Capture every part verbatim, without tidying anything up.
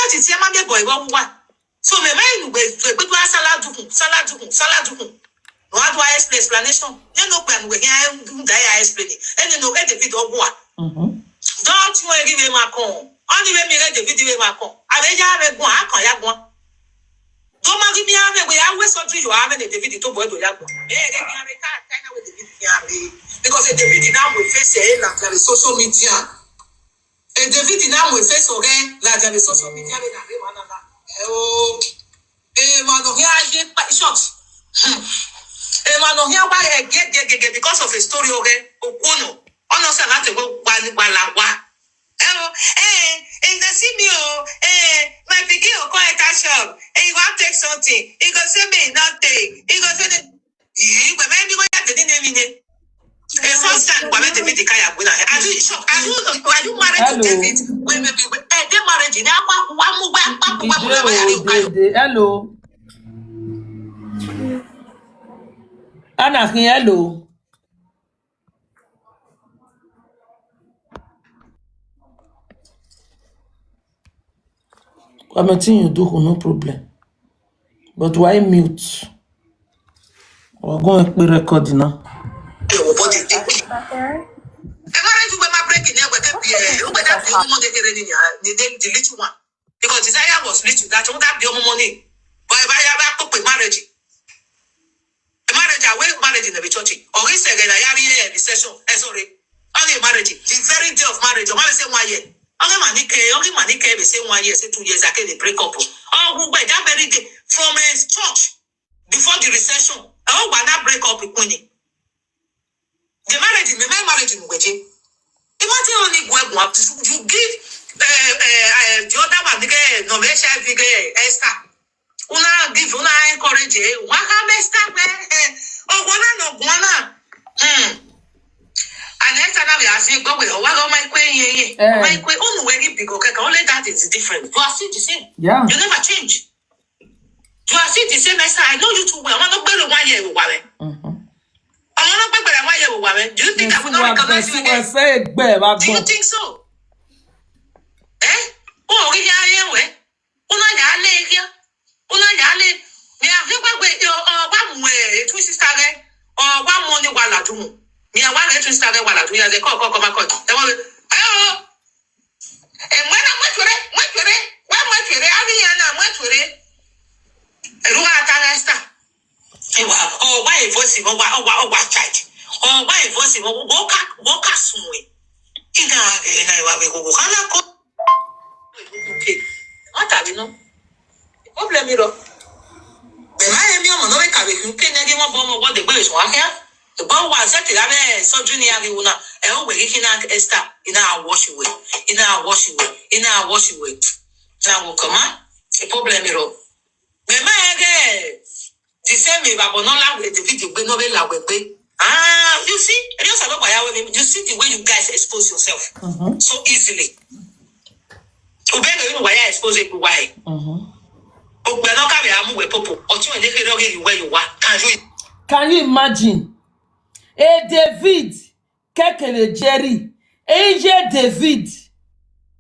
Titi ema me boy wa wa. So me me nu we we we wa sala dukun, sala dukun, sala dukun. No adu a explain explanation. Ne no gba nu we ya da ya explain. Ene no e David ogwa. Mhm. Don't you give him a con. Only we me get David we ma con. Abe ya we gwa, a con ya gwa. Don't ma give me a we we a we so do you have any David to boy do ya gwa. Eh, get me a we ka ka na we David ya we. Because the David now we face e la social media. E David now we face o re la de social media we na re ma na na. Eh o. E ma no here ye pa short. Hmm. E ma no here wa e ge ge ge ge because of a story o re. O kono. Ono se na te go wa ni wa la wa. Eh o. Eh, if they see me o, eh, my pikin go come enter shop. Eh, he wan take something. He go say me he not take. He go say me. Yii, gbe me bi ko ya te ni ne mi ne. E first time gbe me te mi di kaya gbe na. Are you in shock? Are you, are you married to David? Wait, wait, wait, wait. Eh, they marriage ni akwa wa mu wa pa wa mu wa ya ni kayo. Hello. Ana kin hello. Kwame, thing you do, no problem. But why mute? We're going to record now. Ẹ má rẹ́jú pé má break ní ẹgbẹ́ tẹ́bi ẹ̀ ó gbẹ́dá fi ọmọ kékeré nìyà ní dé delete one because desire was little that wọ́n dá bí ọmọ mọ́ ní bọ́ ẹ bá yá bá pèpè marriage. A marriage away marriage in the church. Or is a gana yari a recession. Eh, sorry. Only marriage. The very day of marriage. Or say one year. Only manike, only manike we say one year, say two years, I can break up. Oh, who were that very day from a church before the recession. Oh, why not break up with Queenie? The marriage, me my marriage in Weje. Imagine only go and go up to you give uh, uh, uh, the other one, the girl, no, H I V girl, Esther. Una give, una encourage, eh? Waka mesta, eh? Oh, gwana no gwana. Hmm. And Esther now we are saying, go away. Oh, waka my queen, yeah, yeah. Eh. My queen, oh, no, where you go, okay, only that is different. You are still the same. Yeah. You never change. You are still the same, Esther. I know you too well. I'm not going to one year with Wale. Mm-hmm. I'm not going to one year with Wale. Do you think I will not recognize you again? Do you think so? Eh? Oh, we are here, where? Una ya le ya. Una ya le. Mi a fi gbagbe yo o wa mu e two sister re. O wa mu ni wala du mu. Mi a wa re two sister re wala du ya ze ko ko ko ma ko. E wo. Ayo. E mo na mo ture, mo ture. Wa mo ture, a mi ya na mo ture. E ru wa ta resta. E wa o wa e voice mo wa o wa o wa charge. O wa e voice mo wo ka wo ka sun we. Ina e na wa we go go kana ko. Okay. What are we no? Problem iro. Be ma emi omo no we ka we kun ke ne gi won bo mo wo de gbe so wa kia. E gbo wa se te la be so junior gi una. E o we gi kina Esther. Ina wash we. Ina wash we. Ina wash we. Na wo kama. E problem iro. Be ma e ge the same way babo no la we the video gbe no be la we gbe. Ah, you see, you see the way you guys expose yourself so easily. Obere you know why I expose it why. Ogbe no ka be amu we popo. Otu e le fe roge you where you are. Can you Can you imagine? A David kekele Jerry. Ije David.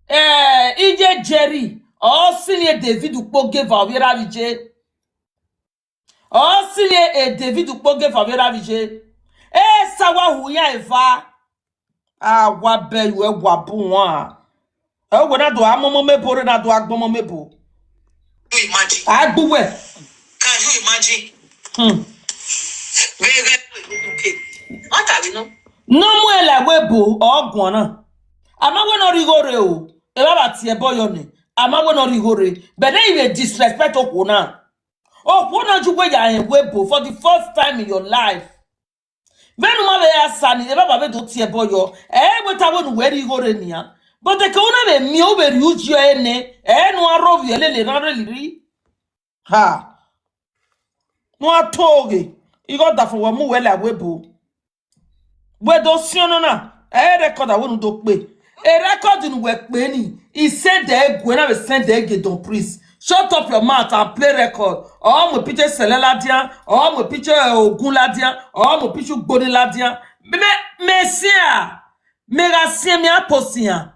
Eh, ije Jerry. O si ni David ukpo give awira vije. O si ni e David ukpo give awira vije. E sawa huya eva. A wa be you e wa bu wa. E we na do amomo mebo re na do agbomo mebo. You imagine? Agbuwe. Can you imagine? Hmm. Very, very okay. What are we no? No mu ele we bo ogun na. Ama we no rigore o. E baba ti e boyo ni. Ama we no rigore. But then you dey disrespect okuna. Okuna ju we ya en we bo for the first time in your life. Venu ma ve ya sani, e baba ve do ti e boyo. E we ta we nu we rigore ni ya. But the ke una ve mi o ve ri uji o ene. E nu a ro vi ele le ran re liri. Ha. Nu a toge. I go da fo we mu we la we bo. We do si ono na. E record a we nu do pe. E record nu we pe ni. I send e gwe na we send e ge don please. Shut up your mouth and play record. Or mo piche sele ladian. Or mo piche ogun ladian. Or mo piche gboni ladian. Me, me, me sia. Me ga sia me a posia.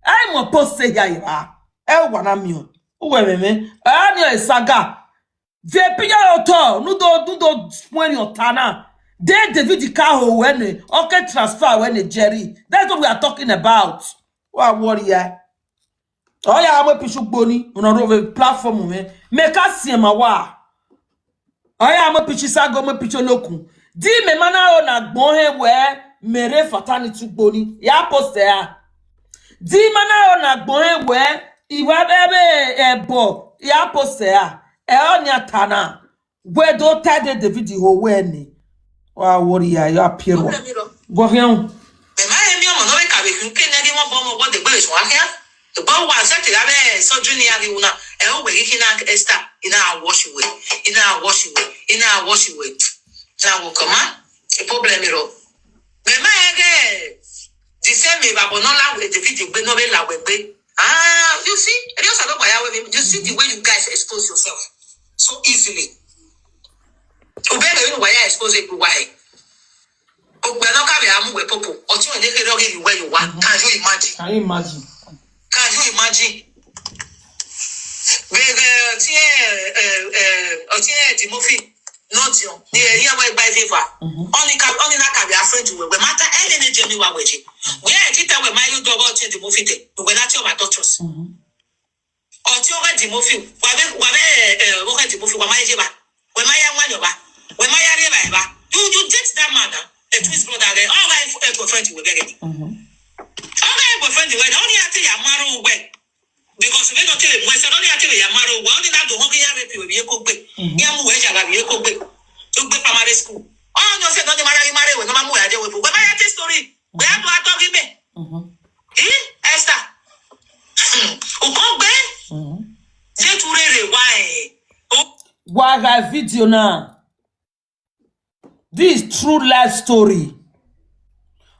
Ai mo posia ya ira. E wa na mi o. Uwe meme. Ani saga. Ve piya oto. Nudo nudo spoil your tana. De David ka ho wene. Okay, transfer wene Jerry. That's what we are talking about. Wa worry ya. Oya amo pichu gboni. Una rove platform me. Make us see ma wa. Oya mo pichi sago mo picho lokun. Di me mana o na gbon he we mere fatani tu gboni. Ya post ya. Di mana o na gbon he we iwa bebe ebo. Ya post ya. E o ni atana. We do tade David ho we ni. Wa worry ya yo appear wa. Go here. Bema emi omo no we ka we kun ke na di mo bo mo bo de gbe so ahia. But wa se ti abe so junior ri una. E o we ki na Esther. Ina wash away. Ina wash away. Ina wash away. Na wo kama. E problem ro. Bema ege. The same way babo no la we David gbe no be la we gbe. Ah, you see? E just alo ya we. You see the way you guys expose yourself so easily. Obere you why expose it why? Ogbe no ka be amu we popo. Oti o de ke rogi we you wa. Can you imagine? Can you imagine? Can you imagine? Bere oti e eh eh oti e di mo fi. Not you. Ni e ri e wa gba ife fa. Only ka only na ka be a friend we. We matter any ni je mi wa we je. We e ti te we ma you do about the movie te. We na ti o ma doctors. Oti o ga di mo fi. Wa be wa be eh o ga di mo fi wa ma ye ba. We ma ya nwa yo ba. We ma ya re ba ba. You you date that man na. A twins brother re. All right, a boyfriend we get. All right, boyfriend we only ati ya maro we. Because we no tell we so only ati ya maro we only na do ho ya re pi we ko gbe. Ya mu we ja ba we ko gbe. To gbe primary school. Oh no, say no the mara you marry we no ma mu ya je we. We ma ya te story. We have to talk him. Eh, Esther. Ukongbe. Je turere why? Oh, Waga video now. This true life story.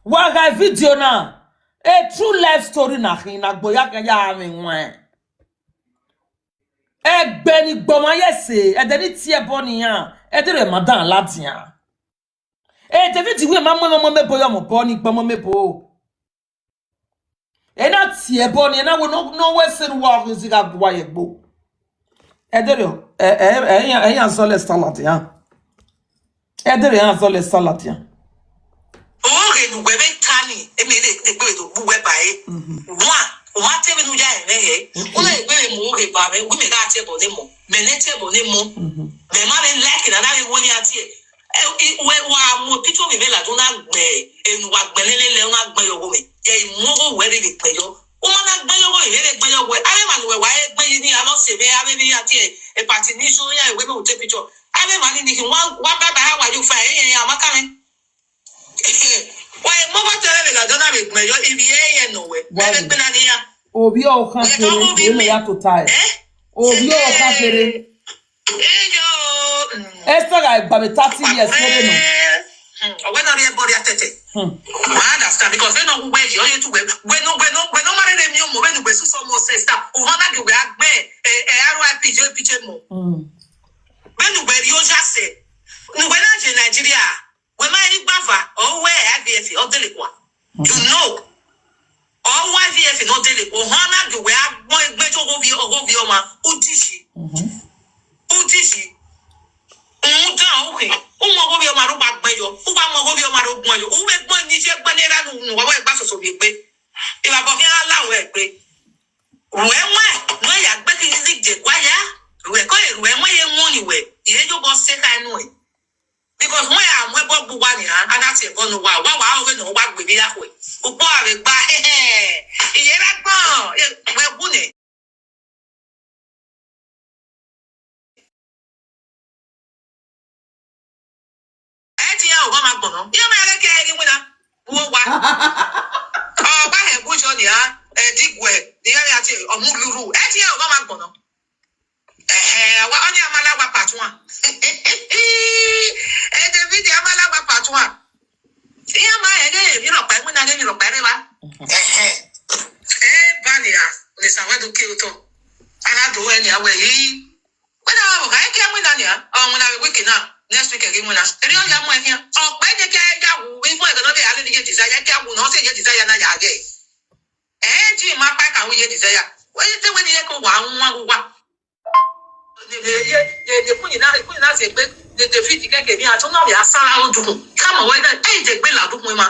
Waga video now. A true life story na hin na gboya ya mi wen. Egbe ni gboma yese, ede ni tie bo ni ya, ede re madan ladian. E David we ma mo mo me bo yo mo bo ni gboma me bo. E na tie bo ni e na wo no no we se wa ho ziga gwa ye gbo. Ede re o, e e e ya e ya zole salad ya. Ede re ya zole salad ya. Oge nu we be tani, e me le te gbe do bu we ba e. Wa, o ma te be nu ya e me he. O le gbe mo oge ba me, we me ga te bo ni mo. Me ne te bo ni mo. Me ma le like na na le wo ni ati e. E, i, we, wa mo picture mi me la do na gbe. E nu wa gbe le le le na gbe yo wo me. E mo go we le gbe yo. O ma na gbe yo wo, le gbe yo we. Are ma nu we wa e gbe ni a lo se me, are ni ati e. E party ni so ya e we me o te picture. Are ma ni ni ki wa wa ba ba wa you fa e e a ma ka me. Wa e mo go te le la do na me gbe yo ibi e e no we. Me be gbe na ni ya. Obi o kan We kere, don't go be we me. Ya to tie. Eh? Obi o kan kere. Eyo. Esther ga gba me thirty years kere no. Owe no ri ebori atete. I understand because we no we yo you too we we no we no we no marry me mo we no we so so mo sister. O hana gi we agbe e e R I P J P J mo. We no we ri o ja se. No we na je Nigeria. We ma ri gbava o we I V F o dele kwa. You know. O wa I V F no dele kwa. O hana gi we agbo egbe to go bi o go bi o ma. Utishi. Utishi. Uda uhe. Umo go bi o ma ru ba gbe yo. U ba mo go bi o ma ru gbon yo. U be gbon ni je gbe ni ra nu nu wa wa gba soso bi gbe. Iba bo ki ala we gbe. Ruwe mwa, no ya gbe ki ni je gwa ya. Ruwe ko e ruwe mwa ye mo ni we. Ye yo bo se ka nu e. Because when I went back to one year, and that's a bono wa wa wa we no wa gbe bi ya we. Upo ave gba he he. Iye ra gbon, e we wu ni. E ti ya o ma gbon no. Yo me re ke ri wina. Wo wa. O ba he bu jo ni a. E di gwe. Ni ya ya ti o mu luru. E ti ya o ma gbon no. Eh, wa onye amala wa part one. Eh, David amala wa part one. Ihe ma ege mi ro pa mu na ge mi ro pa re wa. Eh. Eh, bani ya. Ni sa wa do ki uto. Ana do e ni awe yi. Wena wa ga ke mu na ni a. O mu na week na. Next week ge mu na. Eri o ya mu e ya. O pe je ke ya wu. Wi fun e no be ale ni je desire ke wu no se je desire na ya ge. Eh, ji ma pa ka wu ye desire. We te we ni ye ko wa nwa wa. Ye ye ye ye kuni na kuni na ze gbe de David ke ke ni ato na ya sara o dukun. Kama we na e je gbe la dukun ma.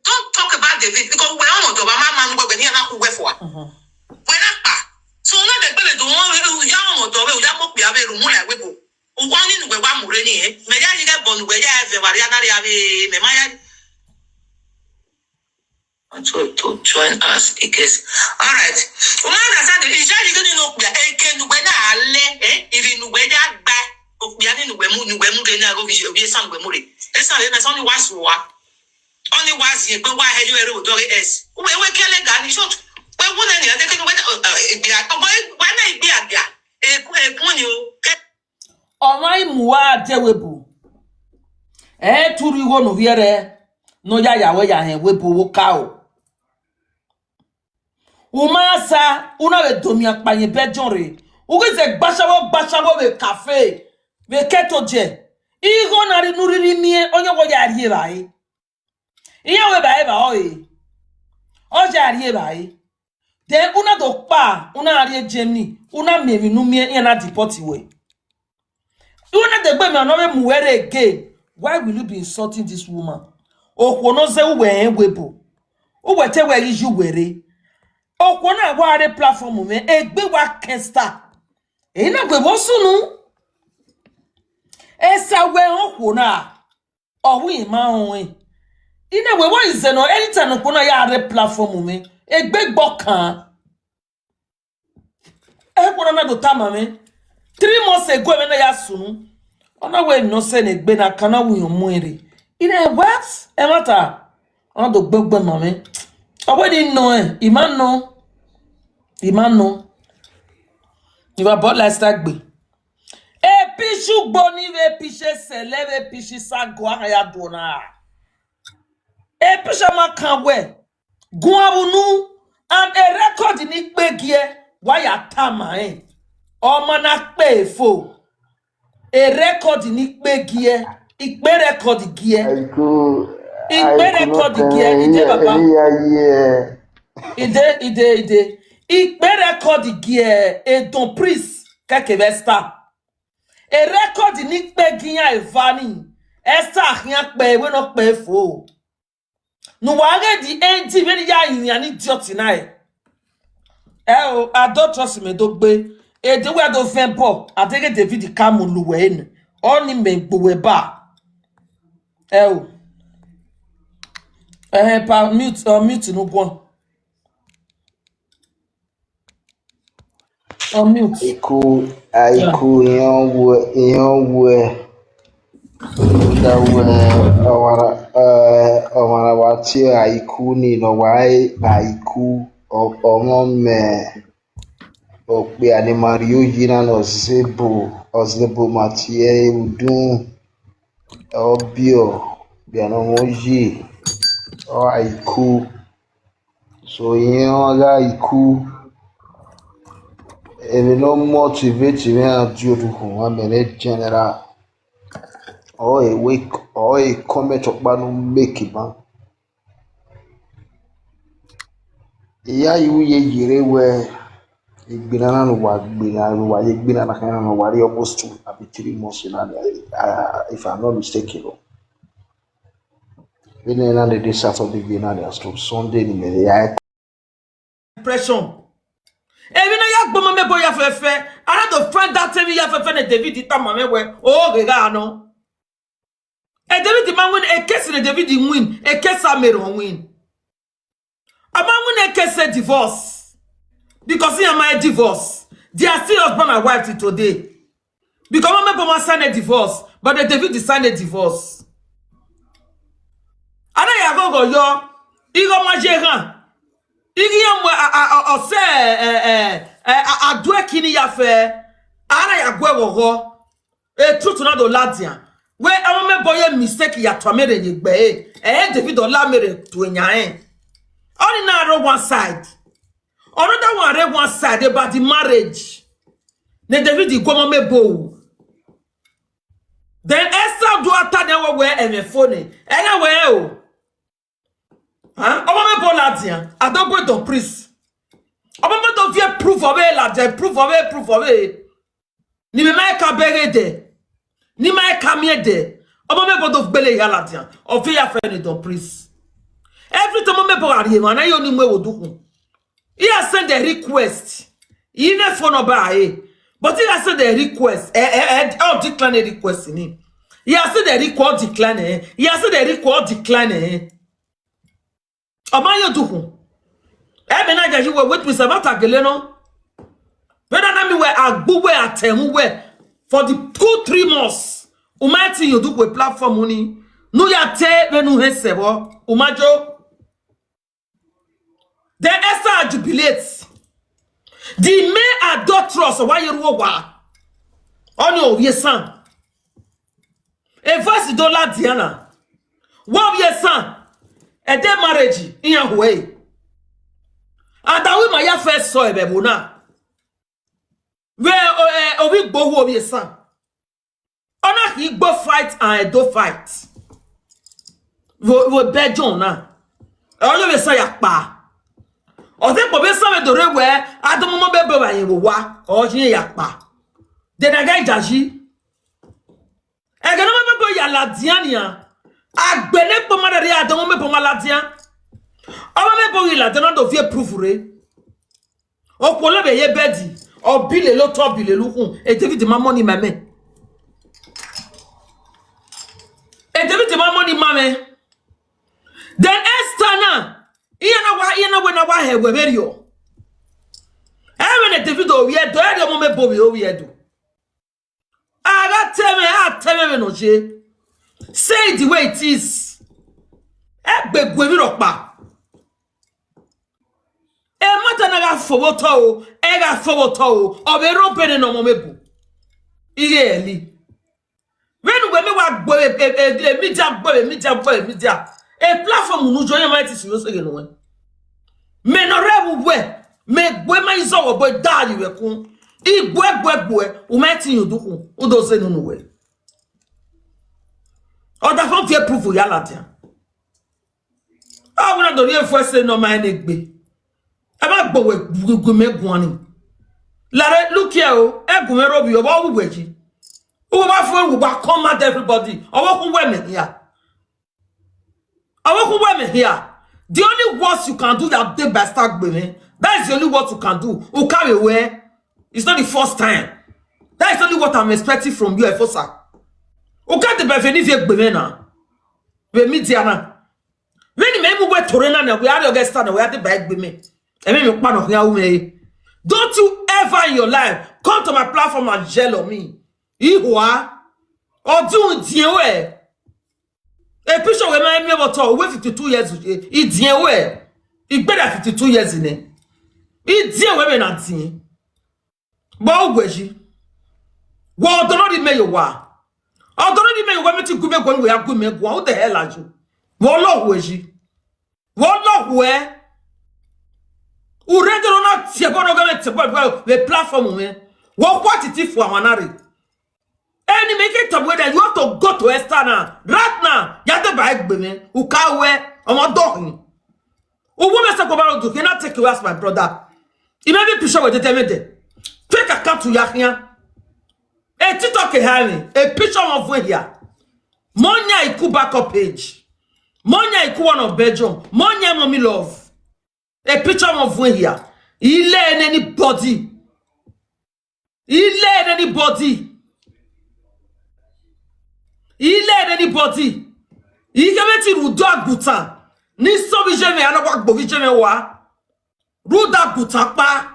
Don't talk about David because we on to ba ma ma ngbe ni ana ku we fo wa. We na pa. So na de gbe le do won ya on to we ya mo pe ave ru mu la we bo. Uwa ni nugbe wa mure ni e. Me ya yi ga bo nugbe ya eve wa ri ana ri ave me ma ya. To, to join us, I guess. All right. Una understand the ija you gonna know where eke nugbe na ale eh iri nugbe ya gba okpia ni nugbe mu nugbe mu de na go bi obi esan nugbe mu re. Esan le person ni was wa. Only was ye gbe wa he yo ere odo re es. Uwe we kele ga ni short. We wo na ni ade ke nugbe na igbe a. Obo wa na igbe aga. E ku e ku ni o. Ke Ọmọ imuwa adewebu. E turi wo no viere. No ya ya we ya he webu wo ka o. Uma sa una we domi akpanye bejon re. Ugize gbashawo gbashawo we cafe. We keto je. Igo na ri nuriri mie onye wo ya rie bai. Iye we bai ba o e. O ja rie bai. Then una do pa, una rie Germany, una me mi nu mie iye na deport we. Una de gbe mi anove muwere again. Why will you be insulting this woman? Okwo no ze uwe en webo. Uwe te we iju were. Okwo na wa re platform me egbe wa kesta. E na gbe bo sunu. Esa we okwo na. Owi ma owe. Ina we wa ize no anytime okwo na ya re platform me. Egbe gbo kan. E kwara na do tama me. Three months ago me na ya sunu. Ona we no se na egbe na kana wi omwere. Ina what? E mata. Ona do gbegbe ma me. Owe ni no e. Ima no. Ima no. Iva bola stagbe. E pishu gboni ve pishe sele ve pishi sago aha ya dona. E pisha ma kan we. Guavunu and a record ni pe gie. Wa ya tama e. Ọmọ na pe fo. A record ni pe gie. Ipe record gie. Aiku. Ipe record gie. Ide baba. Ide ide ide. Ipe record gie. Edon priest. Keke vesta. A record ni pe gie evani. Esta ahia pe we no pe fo. No wa re di endi very ya yin an idiot na e. E o, I don't trust me do gbe. E de we do fen bo. I take David Kamu luwe en. Oni me gbo we ba. E o. Eh, pa mute, uh, mute no go. Unmute. Aiku, aiku, iyan wo, iyan wo. Da wo, ọwara, eh, ọwara wa ti aiku ni no wa aiku, ọmọ me. Okpe ani Mario yina no zebo, ozebo matie udun. Obio, bia no mo yi. O aiku. So yen oga iku. Emi no motivate me and you do who am a general. Or a wake or a comment of banu make man. Iya you ye yere we igbina na no wa gbina no wa ye gbina na kan no wa almost two abi three months in, uh, if I'm not mistaken. Ene na de Saturday bi na de to Sunday ni me ya. Impression. Ebi na ya gbomo me bo ya fefe. I had to find that thing ya fefe ne David ita mame we. O ge ga no. E David man win a case ne David win. A case a me win. A man win a case a divorce. Because he am a divorce. They are still husband and wife till today. Because mama Boma signed a divorce, but the David signed a divorce. Ana ya go go yo, igo ma je han. Igi ya mo a a a o se eh eh eh a a dwe kini ya fe. Ana ya gwe go go. E truth na do ladian. We awon me boye mistake ya to mere ni gbe e. Eh David o la mere to enya e. Oni na ro one side. Another one re one side about the marriage. Ne David go mo me bo. Then Esther do atta ne wo we e me phone. E na we o. Huh? Omo me bo ladian. Adogbo don priest. Omo me don vie proof of it, ladian. Proof of it, proof of it. Ni me mai ka bere de. Ni mai ka mie de. Omo me bodo gbele ya la dia. Ofi ya fe ni don, please. Every time me bo ari ma na yo ni me wo duku. He has sent a request. He ne phone number eh. But he has sent a request. Eh, eh, eh, I'll decline a request ni. He has sent a request, decline eh. He has sent a request, decline eh. Omo yo duku. E me na ja ji we wait me sabata gele no. Whether na me we agbu we atemu we for the two, three months. Umaiti yo duku platform ni. Nu ya te we nu he sebo. Umajo. Then Esther jubilates. The main adulteress wa yeru wa. Oni o ye san. E voice do la Diana. Wa ye san. E de marriage in ya way. And that we my first saw e be bona. We o e o we gbo wo ye san. Ona ki gbo fight and e do fight. Wo wo be John na. Olo we sa ya pa. O te po be sa me do re we. Adomo mo be be wa yin wo wa. O ji ya pa. De na ga jaji. E ga no mo be ya la Diana. Agbele po ma re adomo me po ma la Diana. Omo me po ila de na do fi proof re. Okpolo be ye bedi. Obile lo to bile lukun. E David ma money mame. E David ma money mame. Then Esther na. Iye na wa, iye na we na wa he we very o. E we ne David o we do, e de mo me bo we o we do. Aga teme, a teme me no je. Say it the way it is. E gbe gwe mi ro pa. E mata na ga fobo to o, e ga fobo to o, o be ro bene no mo me bu. Iye eli. When we me wa gbo e, e, e, e media gbo e, media gbo e, media. E platform nu jo ye ma ti si yo se ge no we. Me no re wu we. Me gbo e ma izo wo bo da yi we kun. I gbo e, gbo e, gbo e. U ma ti yin duku. U do se nunu we. O da fon fie proof ya la dia. A wona do ri e fo se no ma ene gbe. E ma gbo we gu me gun ni. Lare, look here o. E gun me ro bi o ba wu we ji. U ba fo wu ba come at everybody. O wo ku we me here. O wo ku we me here. The only worst you can do that day by start gbe me. That is the only what you can do. U carry away. It's not the first time. That is only what I'm expecting from you, Efosa. U ka de be veni vie gbe me na. We media na. When me mu we tore na na we are the guest na we are the by gbe me. E me me pa no ya u me. Don't you ever in your life come to my platform and yell on me. Ihua. Odun dien we. E picture we ma mi bo to we fifty-two years. I dien we. I gbe da fifty-two years ni. I dien we me na dien. Bo ugweji. Wo do no di me yo wa. O do no di me yo wa me ti gume gwan we ya gume gwan. What the hell are you? Wo lo weji. Wo lo we. U re do na tie bo no ga me tie bo we platform me. Wo kwa titi fu awanare. Any make it up whether you have to go to Esther now. Right now, you have to buy gbe me. U ka we. Omo do hin. U wo me se ko ba lo du. He not take you as my brother. He may be picture with the tell me there. Take account to Yahya. A TikTok e ha me. A picture of we here. Monya iku backup page. Monya iku one of Belgium. Monya mommy love. A picture of we here. He lay in anybody. He lay in anybody. He lay in anybody. He can make it do aguta. Ni so bi je me ana wa gbo bi je me wa. Ruda gutapa.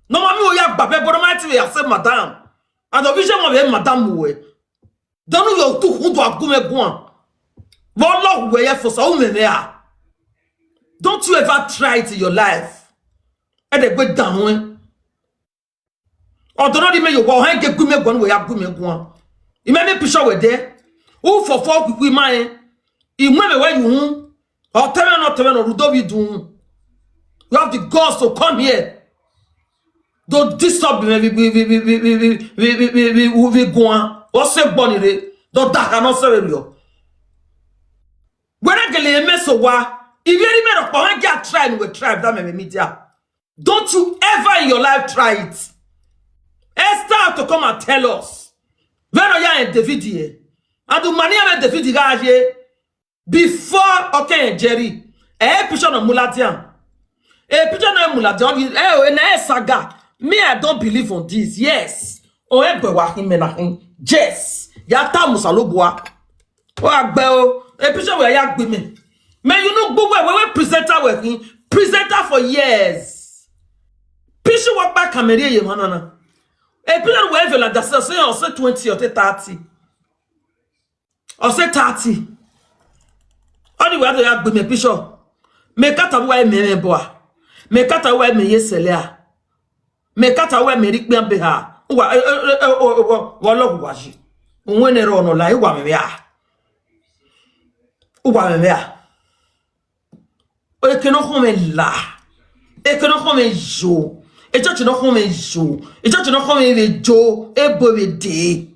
No mami oya gbabe bodo ma ti ya se madam. And obi je mo be madam we. Donu yo tu hudu agume guan. Wo lo we ye fo so umeme a. Don't you ever try it in your life. E de gbe down. Odono di me yo wo hen ge gume guan we ya gume guan. Ime me picture we de. U fo fo kwi kwi ma e. Imwe me we yu hun. O teme no teme no rudo bi dun. You have the guts to come here. Don't disturb me. We we we we we we we we we we we we guan. O se gboni re. Don't da ka no se re yo. When I get me so wa. If you me no pa get try we try that me media. Don't you ever in your life try it. Esther to come and tell us. Where are you and David here? And the money of David here before, okay, Jerry. Eh, picture of Mulatian. A picture of Mulatian. Eh, oh, eh, saga. Me, I don't believe on this. Yes. Oh, eh, but what him, eh, him. Yes. Yata Musalobua. Oh, agbe o. A picture where you agbe me. Me, you know, go where, where presenter where him. Presenter for years. Picture what back camera ye manana. A picture where you like that, say, say twenty or say thirty. Or say thirty. Only where you agbe me picture. Me kata where me me boa. Me kata where me yeselea. Me kata where me rikpe beha. Uwa, eh, eh, eh, eh, oh, oh, oh, wa lo wa ji. Unwe ne ro no la, uwa me ya. Uwa me ya. Eke no home la. Eke no home jo. Echo no home jo. Echo no home ve jo. Ebo ve de.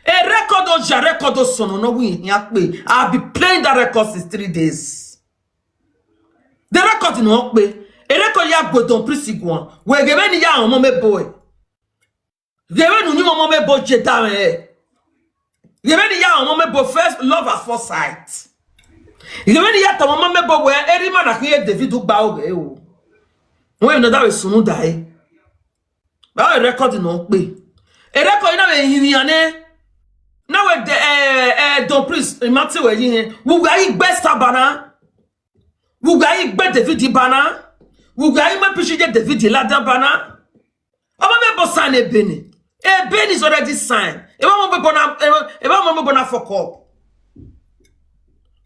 A record on ja record on sono no we yakpe. I've been playing that record since three days. The record no pe. A record ya go don prisigwan. We gebe ni ya omo me boy. Gebe nu ni omo me boy je da me. Gebe ni ya omo me boy first love at first sight. Gebe ni ya to omo me boy we eri man na kiye David ugba o ge o. We no da we sunu da e. Ba record no pe. A record na we yin ane. Na we de eh eh don priest imati we yin. We we are best abana. We we are be David bana. We we are me picture David lada bana. Omo me bo sign a beni. A beni is already signed. Eba mo be bona, eba mo be bona fuck up.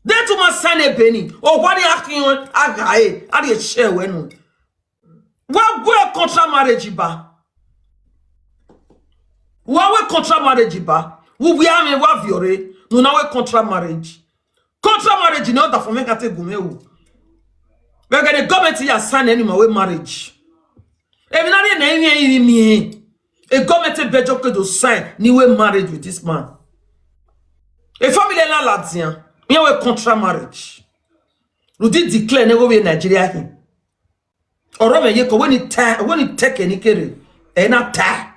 They too much sign a beni. Oh, what are you asking? Agaye. Are you share when? Wa we contra marriage ba. Wa we contra marriage ba. We we are me wa viore. No na we contra marriage. Contra marriage in order for me kate gume o. We get the government here sign any my way marriage. If not any any me. A government bejo ke do sign ni we marriage with this man. A family na ladian. Me we contra marriage. Rudi declare ne go be Nigeria him. Oro me ye ko when it ta when it take any kere. E na ta.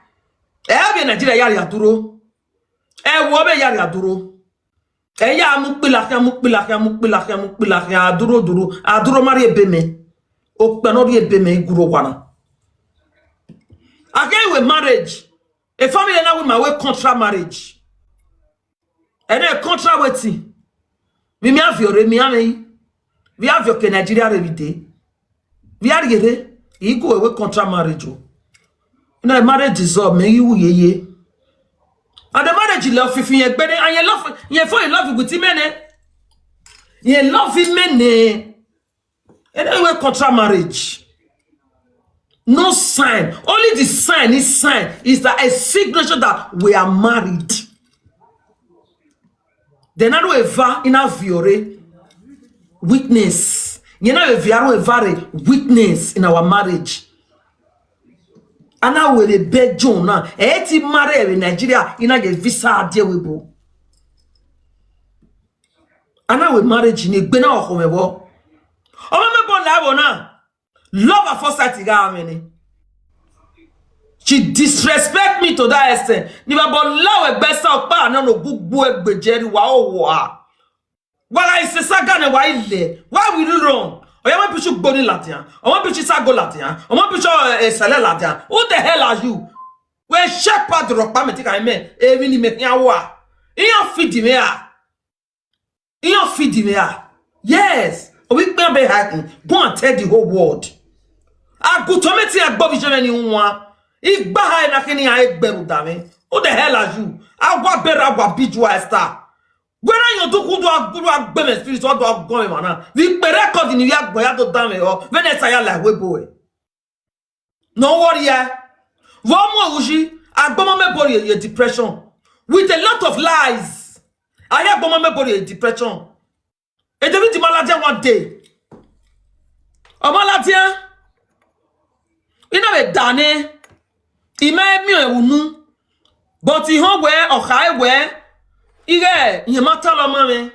E be Nigeria yari aduro. E wo be yari aduro. E ya mu pila ya mu pila ya mu pila ya mu pila ya aduro duro. Aduro mari ebe me. O pe no ri ebe me iguro wana. Again with marriage. A family na with my way contra marriage. And then contra wetin. Mi mi have your mi have me. We have your Nigeria every day. We are here. He go away contra marriage o. Na marriage is up me you ye ye. And the marriage love if you gbere and you love you fall in love with him eh. You love him eh. Anyway, contra marriage. No sign. Only the sign is sign is that a signature that we are married. Then I don't ever in a viore witness. You know, if you are ever a witness in our marriage. And I will be John now. Eti marry in Nigeria, in a visa deal with bo. And I will marriage in a bena or whomever. Oh, me born that one now. Love at first sight, you got many. She disrespect me to that extent. Ni ba bo lawe besa opa na no gugu egbe jeri wa o wa. Wala ise saga ne wa ile. Why will you run? Oya mo pichu gboni latian. Omo pichu sago latian. Omo pichu eh, sele latian. Who the hell are you? We shepherd rock pa me tika me. Evi ni me ya wa. Iyan feed me ah. Iyan feed me ah. Yes. We can be hiding. Go and tell the whole world. Agutometi agbo vision ni nwa. Igba ha na kini a egberu dame. Who the hell are you? Agwa bera agwa biju a star. When I you do kudu aguru agbeme spirit or do agome mana. We pe record ni ya gbo ya do dame o. When I say ya like we boy. No worry eh. Wo mo uji agbomo me bori ye depression. With a lot of lies. Aya agbomo me bori ye depression. E David Maladian one day. Omaladian. Ina we dane. Ime mi e unu. But iho we oha we. Ige ye matalo mame.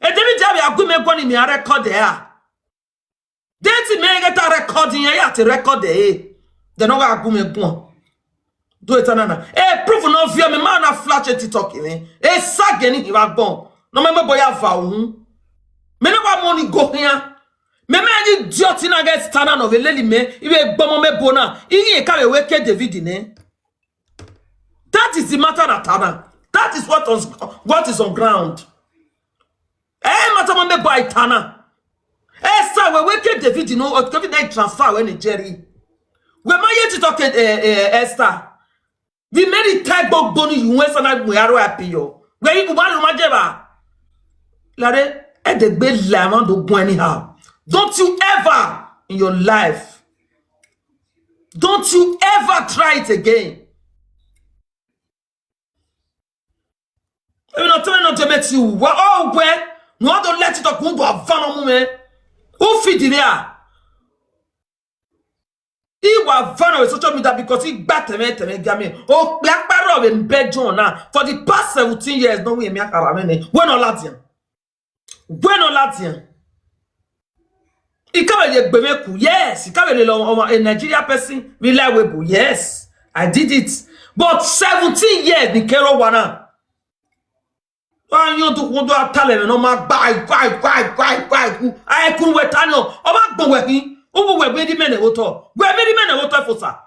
E David Jabi agume gwani mi a record ya. Deti me get a record ya ya ti record eh. Dem no go argue me go on. Do it, Tanana. Hey, proof no fear me, man, I flash it talking, eh? Hey, sag any him a gone. No, me, me boy, I vow. Me no want money go here. Me, me, any idiot in against Tanana of a lady, me, if a bomb me bona, he can't wake David in, eh? That is the matter that Tana. That is what on, what is on ground. Eh, matter me boy Tana. Esther, we wake David, you know, or David then transfer when Jerry. We might yet to talk, eh, eh, Esther. The many type of bony you went and I we are happy yo. Where you want to majeba? Lare, e de gbe la man do go anyhow. Don't you ever in your life, don't you ever try it again. Even not tell me not to bet you. Wa oh where? No, don't let it up. Who do a fan of me? Who feed it there? He was fan of social media because he got a man to make me. Oh, black barrel in bed John now. For the past seventeen years, no way me a caramene. When all that, when all that, he can't be a bemeku. Yes, he can't be a Nigeria person reliable. Yes, I did it. But seventeen years, the Kero Wana. Why you do, do a talent? No, my bye, bye, bye, bye, bye. I couldn't wait. I know. Oh, my, go with him. Oh, we made him in a water. We made him in a water for sir.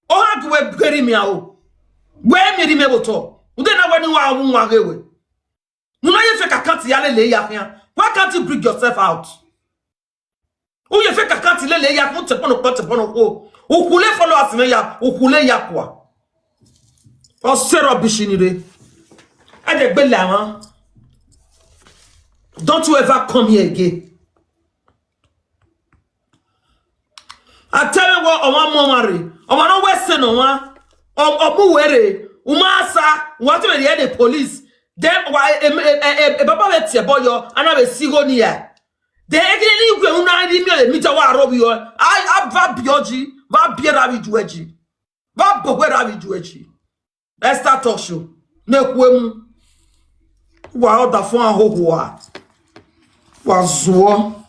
Oh, how do we bury me out? Where made him a water? Then I went to our own way. Una ye fake account yale le ya here. Why can't you bring yourself out? Who ye fake account le le ya kun te pono ko te pono ko. Ukule followers me ya, ukule ya kwa. O se rubbish ni re. I dey gbele awon. Don't you ever come here again. I tell you what, ọmọ mọmọrì, ọmọ náà wẹsẹ náà wọn, ọmọ wẹrẹ, ọmọ asa, wọn ti bẹ̀rẹ̀ the police. Then why a baba bẹ tiẹ̀ bọ́ yọ, and I will see go near. Then again, you go una ni mi mi ta wa ro bi yo. I aba bi oji, ba bi ra bi ju eji. Ba bo we ra bi ju eji. Esther talk show. Ne kwemu. Wa oda fun ahoho a. Wa zuo.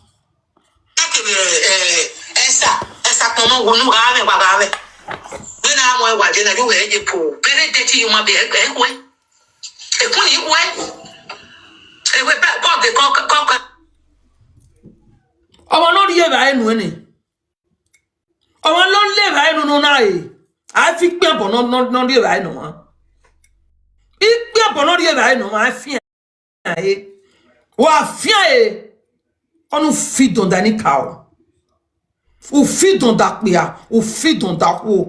Esa, esa komo wonu ga me wa ga me. Ni na mo wa je na ju we je po. Pere de ti yuma be e kwe. E kun ni kwe. E we ba ko de ko ko. Ọmọ náà rí ẹ̀rọ ẹnu ẹni. Ọmọ ló ń lè ra ẹnu nù náà yìí. A fi pé ọ̀bọ̀ náà rí ra ẹnu wọn. Ipe ọ̀bọ̀ náà rí ra ẹnu wọn. A fi ẹ̀ ẹ̀. Wà á fi ẹ̀ ẹ̀. Ọ̀nù fi dùn dání kà ọ́. Ò fi dùn dà pé à. Ò fi dùn dà kú o.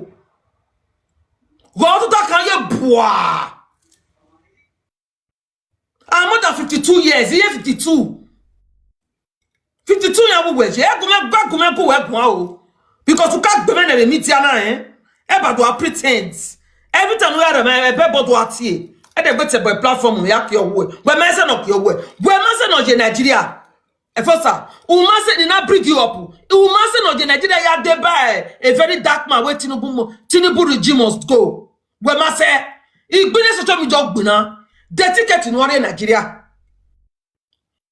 Wọ́n tún tà kàn yé bùà. I'm more than fifty-two years. Iye fifty-two. Fifty-two year old we je. Egume gbagume go we gun o. Because you can't be men me tia na eh. E ba do a pretend. Every time we are my e be bodo atie. E de gbe te boy platform ya ki owo. We me se no ki owo. We me se no je Nigeria. E fo sa. U ma se ni na bring you up. U ma se no je Nigeria ya dey by a very dark man wey Tinubu mo-, Tinubu regime must go. We ma se. Igbine social media gbina. The ticket in one Nigeria.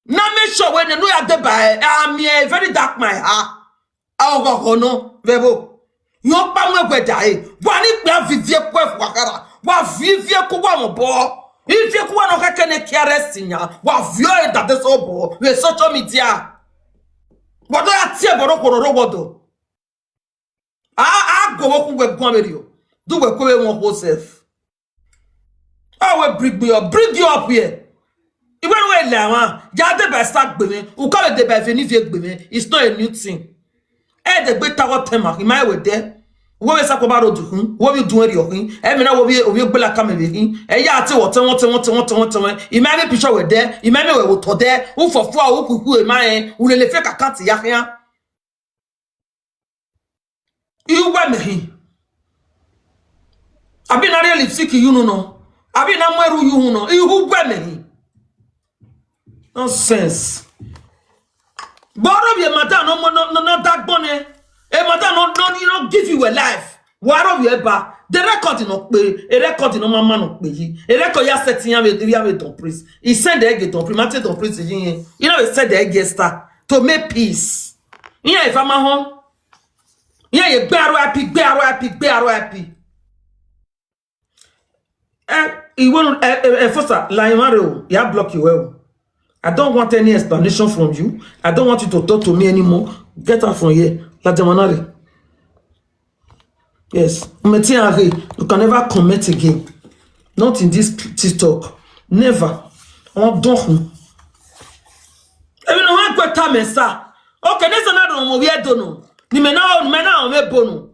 Na make sure when they know you dey by, I'm a very dark my heart. Awo no vebo. Yo pa mwe gwe dai. Wa ni pe vivie kwe fuakara. Wa vivie ko wa mo bo. Ivie ko wa no ka kene kia rest nya. Wa vio e da de so bo. We social media. Wa do ya tie boro kororo wodo. A, a go wo ku we gwa me rio. Do we ko we won ho self. I will bring you up, bring you up here. Even when Lama, ya de by start gbeme, u ka de by veni vie gbeme. It's not a new thing. E de gbe tawo tema, i ma we de. Wo we sa ko ba ro du hun, wo bi dun eri o hin. E mi na wo bi, wo bi gbe la ka me be hin. E ya ti wo te, wo te, wo te, wo te, wo te. I ma be picture we de, i ma me we wo to de. U fo fo, u ku ku e ma e, u le le fe ka ka ti ya hin. Ihu gwe mehi. Abi na real lipstick you know no. Abi na mweru you know. Ihu gwe mehi. Nonsense. Boro bi e madam no mo no no no dagbon e. E madam no no you no give you a life. Waro bi e ba. The record no pe. E record no mama no pe yi. E record ya set ya we ya we don priest. He send the egg don priest. Mate don priest yi yen. You know he send the egg star to make peace. Iye ifama hon. Iye ye gbe R I P, gbe R I P. P, gbé R I P. Eh, ìwọ nu, eh, eh, eh, Fosa, la imare o, ya block you well. I don't want any explanation from you. I don't want you to talk to me anymore. Get out from here. La Jamanare. Yes. Meti are, you can never comment again. Not in this TikTok. Never. On don't. Even when I time, sir. Okay, this another one we don't know. Ni me now, me now, me bono.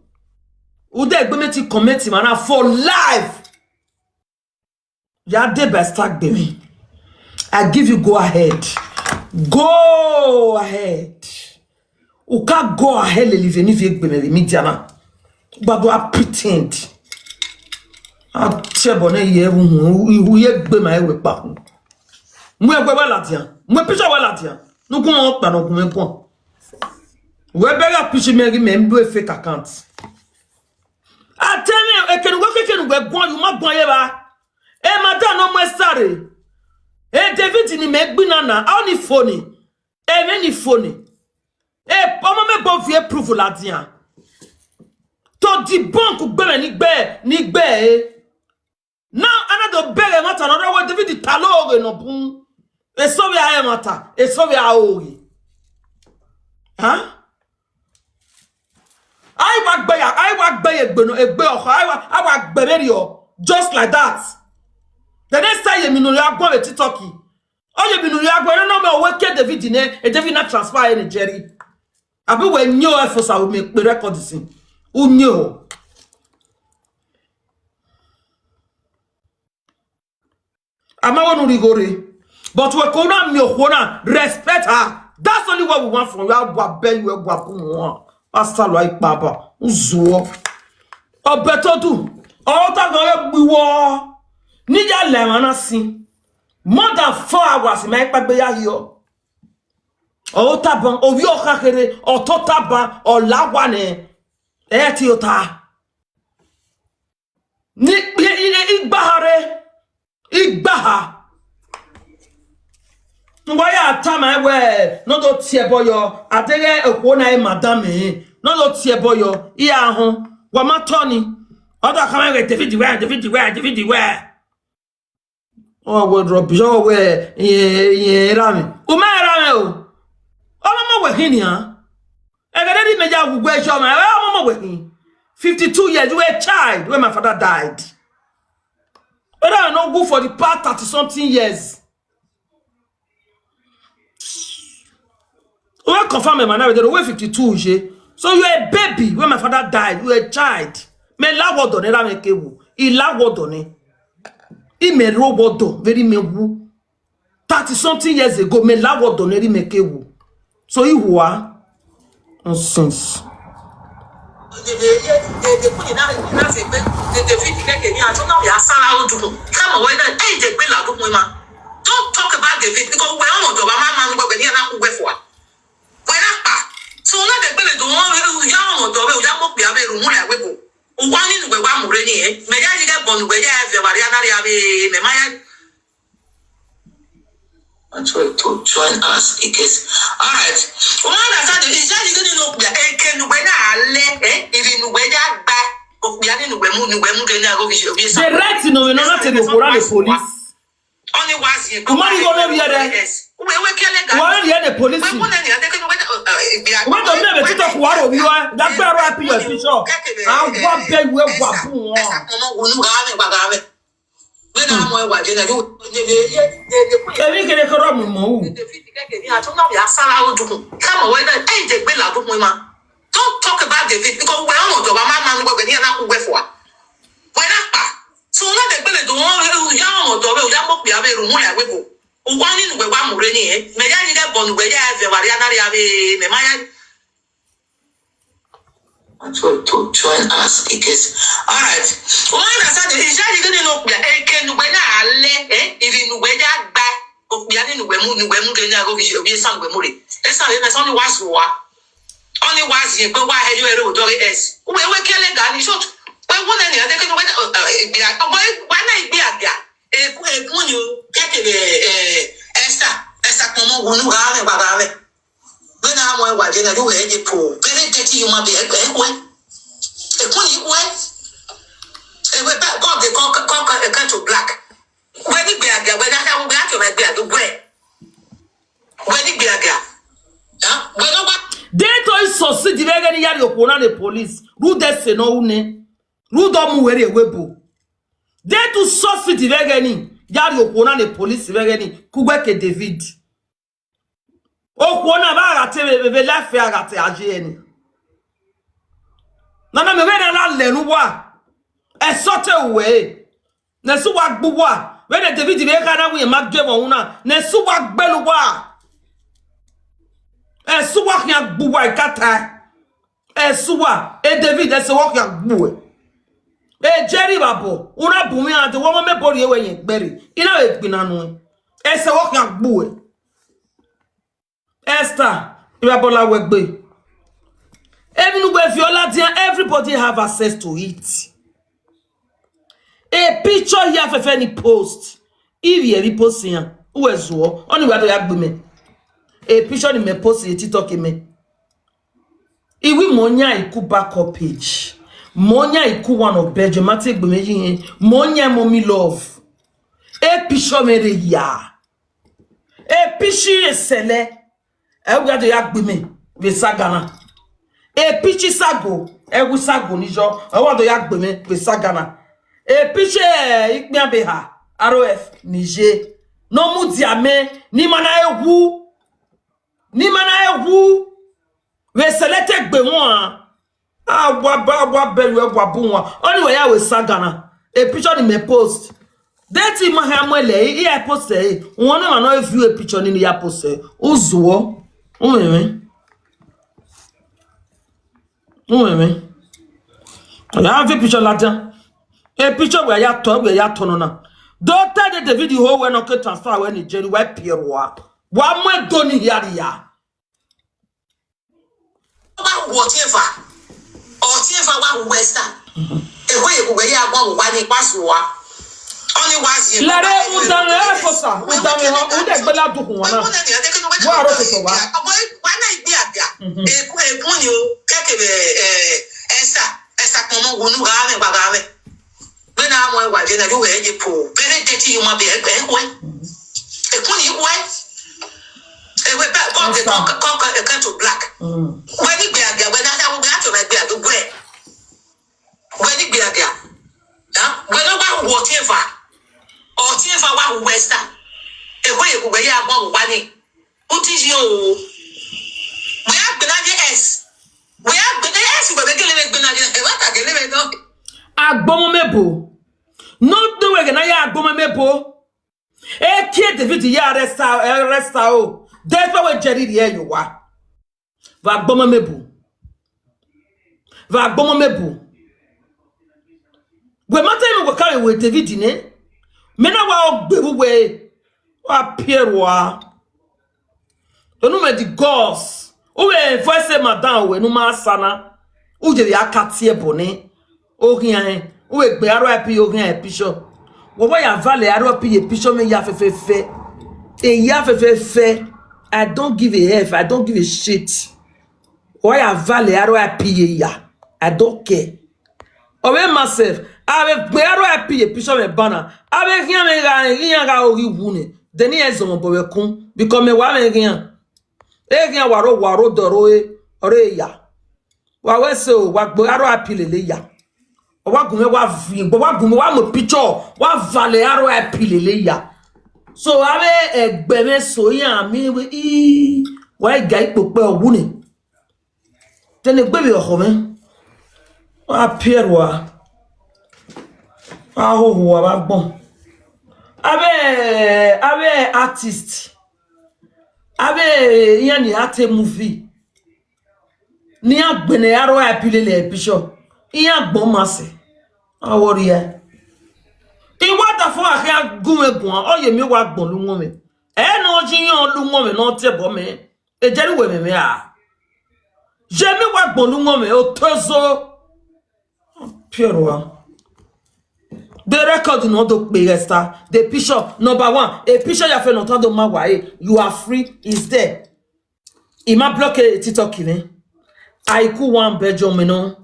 Ude gbe me ti comment, man, for life. Ya dey by start gbemi. I give you go ahead. Go ahead. Uka go ahead, le live ni vie gbemi le media na. Gbado a pretend. A tebo ne ye wu, wu ye gbema ewe pa. Mwe gbe wala dia. Mwe picture wala dia. Nugun o pa nugun me pon. We bega picture me gi me do a fake account. Atemi, ekenu we kekenu we gbon, you ma gbon ye ba. E ma da no mwe sare. E David ni me gbina na. How ni phone? E me ni phone. E, omo me bo vie proof la dia. To debunk gbe me ni gbe, ni gbe, eh. Now, another bere matter, another way, David Talo oge no bun. E so we aye matter. E so we aoge. Huh? I wa gbe ya, I wa gbe ye gbe no, egbe oho, I wa, I wa gbe me yo. Just like that. The next time you know you are going to TikTok. Oh, you know you are going, no, no, we ke David ne, e David na transfer in Jerry. Abi we nyo e Fosa we make record this thing. U nyo. Ama wonu rigore. But we kona mi okona respect her. That's only what we want from you. Wa be you wa kun. Pastor lo ai baba. Uzuo. Obetodu. Ota go ye gbiwo. Ni ya le mana sin. More than four hours, my pagbe ya yo. O taban, o yo kakere, o to taban, o lawane. E ti o ta. Ni, i, i, i gbahare. I gbaha. Ngwa ya tama ewe, no do tie boyo. Adere ekwo na e madam e. No do tie boyo. I ahun. Wa ma toni. Oda kama we David we, David we, David we. Oh, we rubbish. Oh, we, ye, ye, rami. Ume rami o. Omo mo we hini, ha? Egede di meja gugwe shoma. Eh, omo mo we hini. Fifty-two years, you were a child when my father died. But I no good for the past thirty something years. We confirm my man, we dey fifty-two, je. So you were a baby when my father died. You were a child. Me la wodo ne ra me kewu. I la wodo ne. I me ro wodo, very me wu. Thirty something years ago, me la wodo ne ri me kewu. So I hua. Nonsense. Don't talk about David because we are not the man we are not for. We are not. So not the belly do one ya on the way ya mo pia be rumu ya we go. One in we wa mure ni e. Me ya ni ga bon we ya e fe wa ya na ya be me ma ya. Actually, to join us, I guess. All right. One understand the is that you don't know. E ke nu we na ale, eh? Ibi nu we ya gba. O ya ni nu we mu, nu we mu ke na go bi bi. The right, no, we no not take the Quran, the police. Only was you. Come on, you go there, there. Yes. We we kele ga. Why are the police? We put any other kind of we. When the men be talk, what are you? That better wrap your picture. And what beg we wa bu. Esa komo unu ga me gba ga me. When I'm more wa je na you. Èmi kele koro mi mo. Come on, when I take the bill, I do my man. Don't talk about David because we are not the man we are not we for. We are not. So not the bill, the one we are not the way we are not we are we go. One in we wa mure ni e. Me ya ni ga bon we ya e fe wa ya na ya be me ma ya. Actually, to join us, I guess. All right. One understand the is that you don't know. E ke nu we na ale, eh? Ibi nu we ya gba. O ya ni nu we mu, nu we mu ke na go bi bi san we mu re. E san we me san ni wa so wa. Only was you go wa he yo ero do es. We we kele ga ni short. We won any other kind of we na igbe agba. We na igbe agba. E ku e ku ni o. Keke be eh Esther. Esther komo wonu ga me gba ga me. When I want wa je na you e je po. Very dirty human being. E ku e. E ku ni Wait. Eh, wait, God, they come, come, come, come to black. When he be again, when I, when I, when I, when I, when he be again. Huh? When nobody They to succeed the very yari okuna the police. Ru de se no une. Ru do mu were webo. They to succeed the very yari okuna the police very. Kugwe ke David. Okuna ba agate be, be, be life agate ajeni. Nana me wena la lenu wa. E sote uwe. Ne su wa gbu wa. Wene David be ka na wi ma ge mo una. Ne su wa gbelu wa. E su wa kian gbu wa ikata. E su wa. E David e se wa kian gbu e. E Jerry babo. Una bu mi ante wo mo me bori ewe yen gberi. Ina we gbina nu e. E se wa kian gbu e. Esther, Ibabola Wegbe. Even with Viola Dian, everybody have access to it. A picture here for any post. If you ever post here, who is wo? Only where do you me? A picture in me post in TikTok in me. Iwi monya iku backup page. Monya iku one of Belgium. Mate gbemeji yen. Monya mommy love. A picture me re ya. A picture esele. E wi ado ya gbe me. Ve sagana. A picture sago. E wi sago ni jo. E wi ado ya gbe me. Ve sagana. A picture, eh, ikpe abeha. R O F. Nije. No mu dia me. Ni mana ewu. Ni mana ewu. We selete gbe won. Ah, wa ba, wa be, we wa bu won. Only we ya we sagana. A picture ni me post. That is my hamwele. He I post e. Won na no view a picture ni ya post e. Uzuo. Unwe. Unwe. Ya have a picture later. A picture where ya to, where ya to no na. Don't tell the David ho we no ke transfer we ni Jerry we Pierre wa. Wa mwe do ni yari ya. Wa whatever. Or whatever wa who Esther. E we e we ya wa wa ni pass wa. Only was ye. Lare udame afosa, udame ho, ude gbela dukun wa na. Wa ro to wa. Wa na igbe aga. E ku e ku ni o. Keke be, eh, Esther. Esther ko mo wonu ga me, ba ga me. When I want wa je na ju we je po. Very dirty human being. E ku e. E ku ni ku e. E we ba, come, come, come, come, come to black. When he be again, when I will be out of my bed, the way. When he be again. Huh? When I want whatever. Or whatever wa who Esther. E we e we ya mo wa ni. Uti yo. We are gonna S. We are gonna S, we are gonna be gonna S. We are gonna be no. Agbomo mebo. No do we gonna ya agbomo mebo. E kie David ya arrest her, arrest her o. That's why we Jerry here you are. Va gbomo mebu. Va gbomo mebu. We mata me we carry we David ne. Me na wa ogbebu we. Wa Pierre wa. Onu me the gods. Uwe voice madam we nu ma sana. Uje ya katie bone. Ohin ahen. Uwe gbe R I P ohin ahen picture. Wo wa ya vale R I P ye picture me ya fefefe. E ya fefefe. I don't give a F. I don't give a shit. Wo wa ya vale R I P ye ya. I don't care. Owe myself. Ave gbe R I P ye picture me bana. Ave hian me ga hian ga ogi wune. Deni e zomo bo we kun. Because me wa me hian. E hian waro waro doro e. Ore ya. Wa we se o, wa gbo R I P lele ya. Wa gun me wa vi, wa gun me wa mo picture, wa vale R I P lele ya. So ave egbe me so ya mi we i wa ga ipo pe owu ni. Tene gbe bi oho me. Wa Pierre wa. Wa ho ho wa ba gbon. Ave, ave artist. Ave yan ni ate movie. Ni agbene R I P lele picture. Iya gbon mase. Awori e. Iwa da fun ahe agun egun. Oye mi wa gbon lu won me. E no ji yan lu won me no te bo me. E jeru we me me a. Je mi wa gbon lu won me. O tozo. Pierre wa. The record no do pe Esther. The picture number one. A picture ya fe no tando ma wa e. You are free. Is there. Ima block e TikTok ni. Aiku one bedroom no.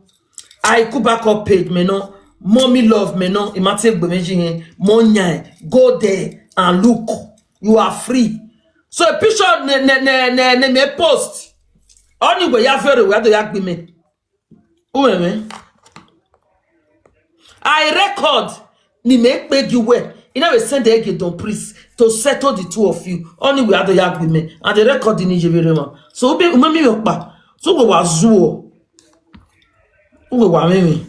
I go back up page, me no. Mommy love, me no. Imate Gbemeji, Monya. Go there and look. You are free. So a picture ne ne ne ne ne me post. Only way you very well do you me. Who am I? I record ni me pay you well. You know, we send the egg don priest to settle the two of you. Only way do you me. And the record in Nigeria. So we be me me pa. So we was zuo. We wa me me.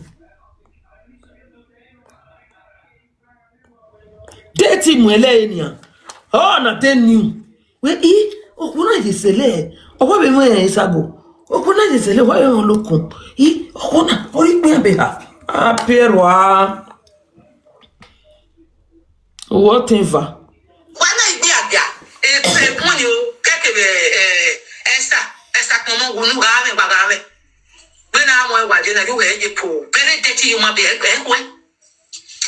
Deti mwele enia. Oh, na they new. We e, okuna je sele. Owa be mo ya isago. Okuna je sele wa yo lokun. E, okuna ori pe be ha. Apierwa. Whatever. Wana igbe abia. E e kun ni o keke be eh Esther. Esther kan mo gunu ga me gba ga me. Be na mo e wa je na ju he je po. Very dirty human being. E e we.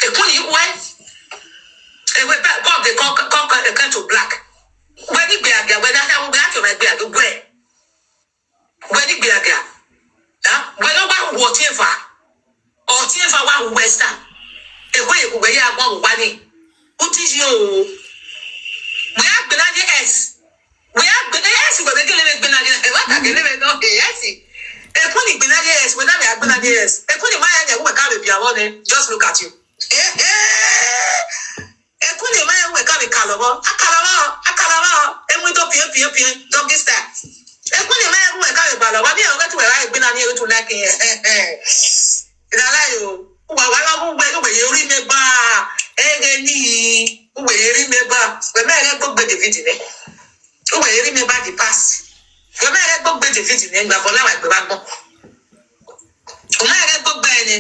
E kun ni we. E we ba God dey come come come to black. We ni gbe abia we na ha we ato me gbe abia we. We ni gbe abia. Ha? We no ba whatever. Or whatever wa Western. E we e we ya gbon wa ni. Uti yo. We a gbe na ni S. We a gbe na S we be gele be gbe na ni. E wa ka gele be no e S. E kun ni gbe na ni S we na me a gbe na ni S. E kun ni ma ya ni we ka be bia wo ni. Just look at you. Eh eh. E kun ni ma ya we ka be kalobo. Akalobo, akalobo. E mu do pie pie pie. Doggy style. E kun ni ma ya we ka be balobo. Bi o ga tu we wa gbe na ni e tu like eh. Eh eh. Ina la yo. Wa wa wa we we we ori me ba. E ge ni. We ori me ba. We me re gbogbo David ni. We ori me ba the past. We me re gbogbo David ni gba bola wa gbe ba gbon. We me re gbogbo ene.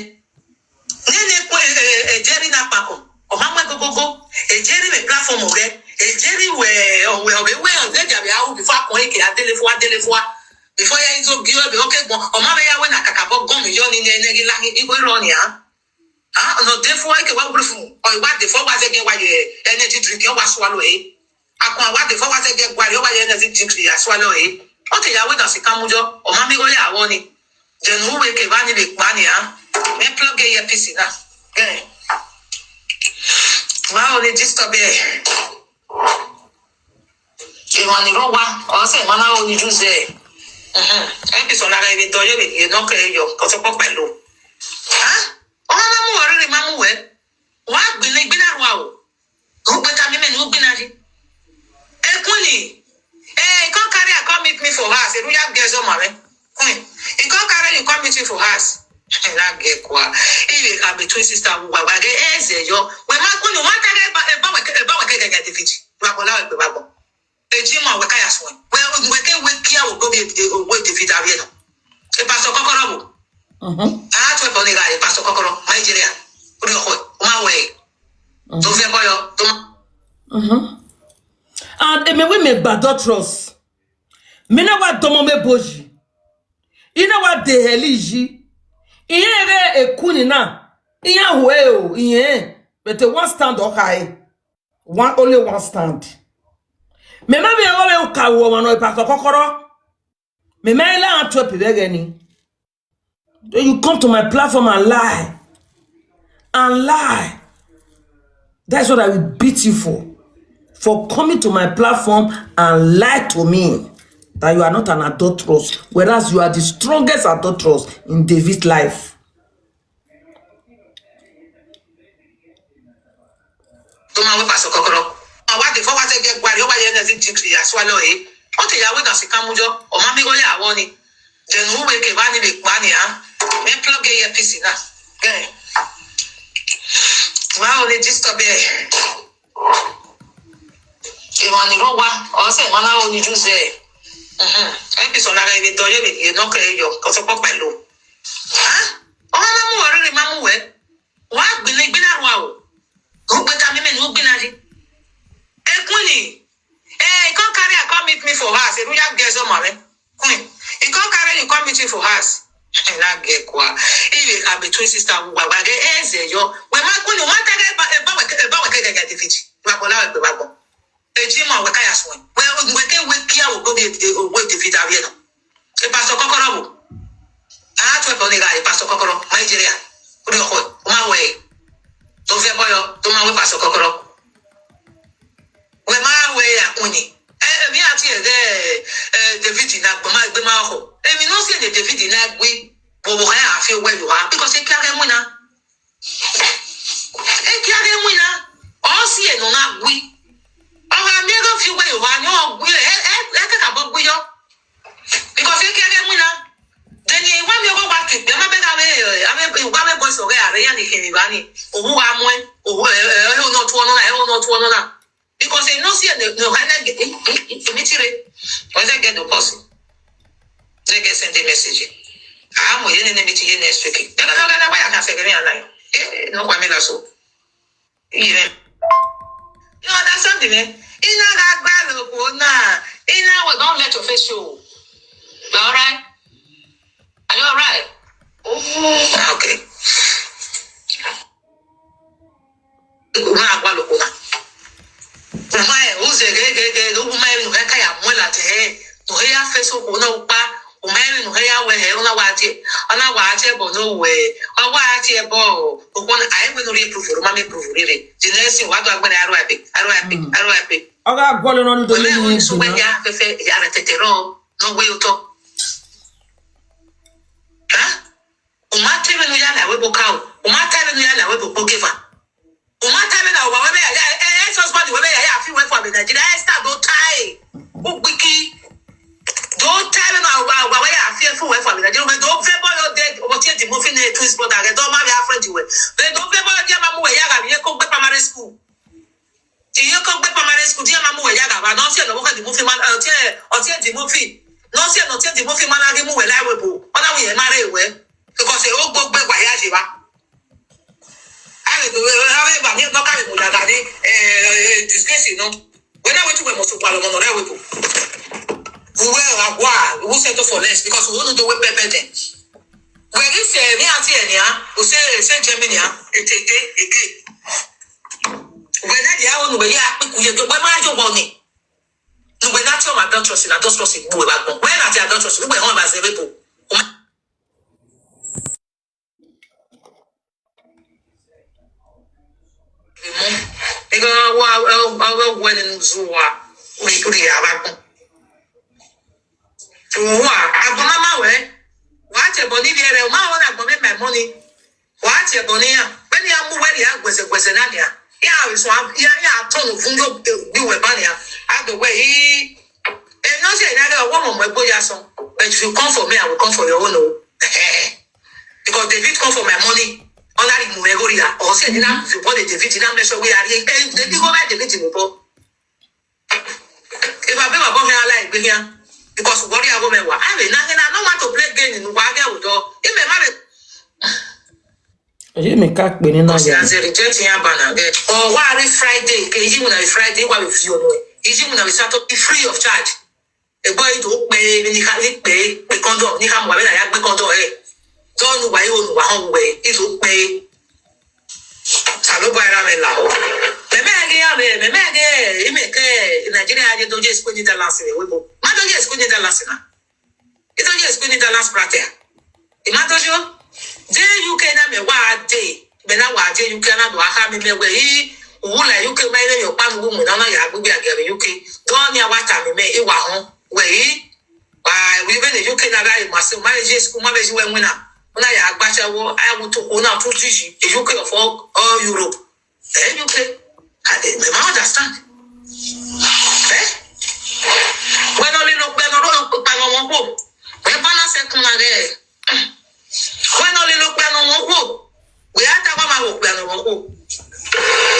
Nene kwe ejeri na pako. O ma mwe gogogo. Ejeri we platform we. Ejeri we o we o we o we jabe awu before akon eke adele fo adele fo. Before ya izo gi o be oke gbon. O ma me ya we na kakabo gun mi yo ni ne ne gi la ni igwe ro ni a. Ah, no dey for eke wa group. O wa dey for wa zege wa ye energy drink yo wa swallow e. Akwa wa dey for wa zege gwa yo wa ye energy drink ya swallow e. O te ya we da si kamujo. O ma mi go ya wo ni. Then who wake ba ni be pa ni a. Me plug e earpiece na. Eh. Wa o ni disturb e. Imani ro wa. O se mana o ni juice e. Mhm. Episode na ga ibi to ye be ye no ke yo. Ko so po pelu. Ha? O ma mu wori ma mu we. Wa gbin gbin na wa o. Ugbe ka mi me ni ugbe na ri. E kun ni. Eh, he come carry her come meet me for house. Eru ya be so mare. Kun. He come carry you come meet me for house. Na ge kwa. Iwe ka be twin sister wa wa ge eze yo. We ma kun ni wa ta ge ba e ba we ke e ba we ke ge ge David. Wa ko la we ba ko. E ji ma we ka ya so. We we ke we kia o go be o we David awe no. E pastor kokoro bo. Mhm. Ah, tu e bo ni ga e pastor kokoro. Nigeria. Uri ko. Ma we. To fe boyo. To ma. Mhm. And eme we me gba doctors. Me na wa domo me boji. Ina wa de heliji. Iye re e kun ni na. Iye ho e o, iye. But e one stand o kai. One only one stand. Me ma me o me ka wo ma no e pastor kokoro. Me ma ila an trip be gani. Then you come to my platform and lie. And lie. That's what I will beat you for. For coming to my platform and lie to me that you are not an adulteress, whereas you are the strongest adulteress in David's life. To ma we pastor kokoro. Awa de fo wa te ge gwa yo wa ye na zi jikri ya swallow e. O te ya we da si kamujo. O ma mi go ya wo ni. Then who wake ba ni be pa ni a. Me plug e earpiece na. Eh. Wa o ni disturb e. Imani ro wa. O se mana o ni juice e. Mhm. Episode na ga ibi to ye be ye no ke yo. Ko so po pelu. Ha? O ma mu wori ma mu we. Wa gbin gbin na wa o. Ugbe ka mi me ni ugbe na ri. E kun ni. Eh, he come carry her come meet me for house. Eru ya be so mare. Kun. He come carry you come meet me for house. Na ge kwa. Iwe ka be twin sister wa wa ge eze yo. We ma kun ni wa ta ge ba e ba we ke e ba we ke ge David. Wa ko la we ba ko. E ji ma we ka ya so. We we ke we kia o go be o we David awe no. E pastor kokoro bo. A twelve on the guy, Pastor Kokoro, Nigeria. Kuri okwe, uma we. To fe boyo, to ma we Pastor Kokoro. We ma we ya kuni. Eh, eh, mi ati e de, eh, David na gbe ma, gbe ma ho. Eh, mi no see the David na gbe. Bo bo ya fi we you are because e kare mu na. E kare mu na. O si e no na gbe. O ga mi go fi we you are no gbe. Eh, eh, eh, ka ka bo gbe yo. Because e kere mu na. Then e wa mi go wa ki. Be ma be ga we, eh, ame, wa me boys o re are ya ni kiri ba ni. Owu wa mu e. Owu, eh, eh, eh, no tu ono na, eh, no tu ono na. Because e no si e no ha na ge, e mi tire. When they get the person, they get send a message. Ah, mo ye ne ne mi ti ye next week. Da da da da wa ya ka se ke mi ana yo. Eh, no kwa mi la so. Yeah. You understand me? Ina ga gba lo ko na. Ina we don't let your face show. You all right? Are you all right? Oh, okay. Una gba lo ko na. Uma e uze ge ge ge lo uma e no ka ya mo la te. No he ya face ko na upa. Uma e no he ya we he una wa tie. Una wa tie bo no we. Wa wa tie bo. Ko ko na ai we no re proof ro ma me proof re re. The next thing wa do agbere R I P, R I P, Mm. R I P. Ọ ga-agwọlụ nọ ndị Ole niile unu so egwu we na ya fefe ya retete ro. No we uto. Huh? Uma tebe no ya la we bo ka o. Uma tebe no ya la we bo ko geva. Uma tebe na wa we be ya, eh, eh, ex-husband we be ya, ya fi we for Nigeria. Eh, start don tie. Ugbiki. Don tie na wa, wa we ya fi fu we for Nigeria. We don fe bo yo de, o tie di mo fi ne twist brother. We don ma ya friend we. We don fe bo ya ma mu we ya ga ye ko gbe primary school. Iye ko gbe primary school, di ma mu we ya ga ba. No tie no wo ka di mo fi man, eh, tie, o tie di mo fi. No tie no tie di mo fi man agi mu we la we bo. Ona we ye mare we. Because e o gbo gbe wa ya je ba. Awe, awe, ba mi no ka mi mo daga ni, eh, disgrace no. When I went to my muscle palo no re we go. We were agwa, we settle for less because we no do we pepe then. We this, eh, me auntie enia, we say, say Germany, ah, it a day again. When I the hour we ya pick we to we ma jo boni. No we na tell my adulteress, na adulteress we back. When I the adulteress, we home as a rebel. Ego wa, wa, wa, wa, when in Zua, we could have a. Wa, abona ma we. Wa che boni bi ere, ma wa na gbo me my money. Wa che boni ya. When ya mu we ya gweze gweze na ya. Ya we so ya, ya turn vunjo bi we ba ya. I do we. E no say na ga wo mo mo gbo ya so. But if you come for me, I will come for your own o. Because David come for my money. Ona ri mu ego ri ya. O se ni na fi bo de David na me so we are. Eh, David go buy David mu bo. If I be my boyfriend, I like be here. Because worry I go me wa. I mean, na na no want to play game in wa ge udo. If me marry Oye mi ka pe ni na Because ya. As a reject ya bana ge. O wa ri Friday, ke yi mu na Friday wa be fi o no. Yi mu na Saturday free of charge. E boy to pe ni ka ni pe pe condom ni ka mo be na ya pe condom e. Don't wa yo no wa ho we. Is o pe. Salo boy ra me la o. Me me ge ya me, me me ge, i me ke Nigeria je to je school ni Dallas we bo. Ma to je school ni Dallas na. I to je school ni Dallas prater. I ma to jo. Je U K na me wa de. Me na wa je U K na do aka mi me we i. U la U K ma ile yo pa mi wo mu na na ya gbugbe age U K. Do ni awa ta mi me i wa hon. We i. Wa we be ne U K na ga i ma se ma je school ma be ji we mu na. Una ya gba se wo, I want to go now to G G. U K of all, all Europe. Eh, U K. I, I, me ma understand. Eh? When only look when no pa no mo ko. We pa na se kun na re. When only look when no mo ko. We are ta ma wo when no mo ko.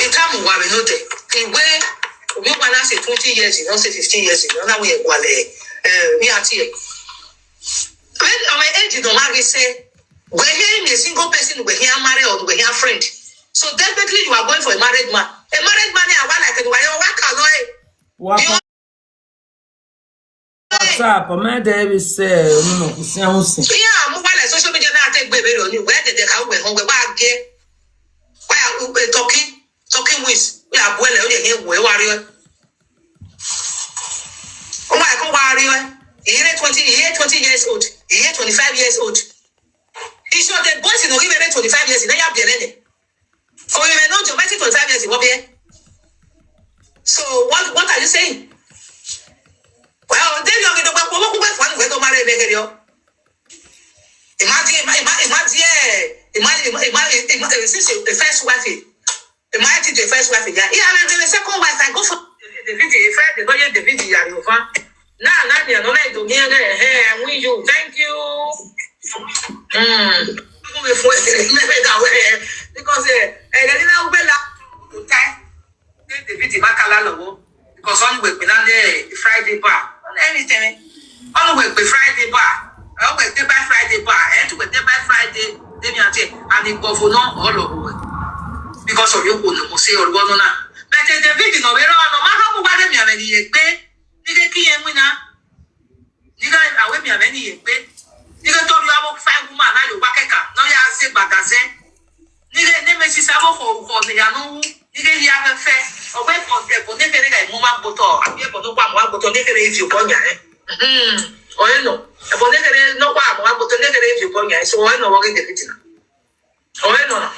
It come wa we no te. The way we wanna say twenty years, you know, say fifteen years, you know, now we are gwale. Eh, me at here. When our age no marry say, we hear him a single person, we hear marry or we hear friend. So definitely you are going for a married man. A married man, I want like a while work alone. Wa You pa WhatsApp, ma de bi se no no ku se un sin. Yeah, mo wa like social media na take baby on you. Where did they come with home? Where get? Why are you talking? Talking with? We are well, you hear where are you? Oh my God, where are you? He twenty, he twenty years old. He twenty-five years old. Iṣẹ́ ọdẹ boys in Orílẹ̀-èdè twenty-five years, ìnáyà bẹ̀rẹ̀ ni. Orílẹ̀-èdè náà jọ mẹ́tí twenty-five years wọ́n bí ẹ́. So what, what are you saying? Well, they don't get the work, what, what, what, what, what, what, Imagine, imagine, imagine, eh, imagine, imagine, imagine, since a first wife, imagine the first wife, yeah, yeah, and the second wife, I go for the video, if I go, the video, yeah, you want. Now, now, you know, like, to me, eh, eh, I win you, thank you. Mm. Because, eh, eh, they didn't know where to tie. Ní David Makala lọ́wọ́, because wọ́n wẹ̀ pé lálẹ́ Friday bar, wọ́n ní anything, wọ́n wẹ̀ pé Friday bar, wọ́n wẹ̀ pé by Friday bar, ẹ̀ tún wẹ̀ pé by Friday, lẹ́ni àti ẹ̀, àmì ìgbọ̀fọ̀ náà ọ̀ lọ́wọ́ ẹ̀, because of yóò kò ní mo ṣe ọ̀rọ̀ náà. Bẹ̀tẹ̀ David náà wẹ́rọ ọ̀nà máa ń mú wálé mi àmì ẹ̀nìyẹn gbé nílé kí yẹn mú iná. Nígbà àwé mi àmì ẹ̀nìyẹn gbé nílé tó rí ọmọ five woman náà yóò wá kẹ́kà náà yà á ṣe gbàgàzẹ́. Nílé ní mesi sábò kò kò níyanu nílé yí afẹ́fẹ́ ọgbẹ́ kò tẹ̀ kò ní kéré ka ìmú máa gbótọ̀ àbí ẹ̀kọ́ tó pa àmọ́ àgbótọ̀ ní kéré ìfì kọ́ nyà ẹ̀. Ọ̀yẹ́ nọ ẹ̀kọ́ ní kéré ní pa àmọ́ àgbótọ̀ ní kéré ìfì kọ́ nyà ẹ̀ sọ ọ̀yẹ́ nọ wọ́n gé David nà. Ọ̀yẹ́ nọ nà.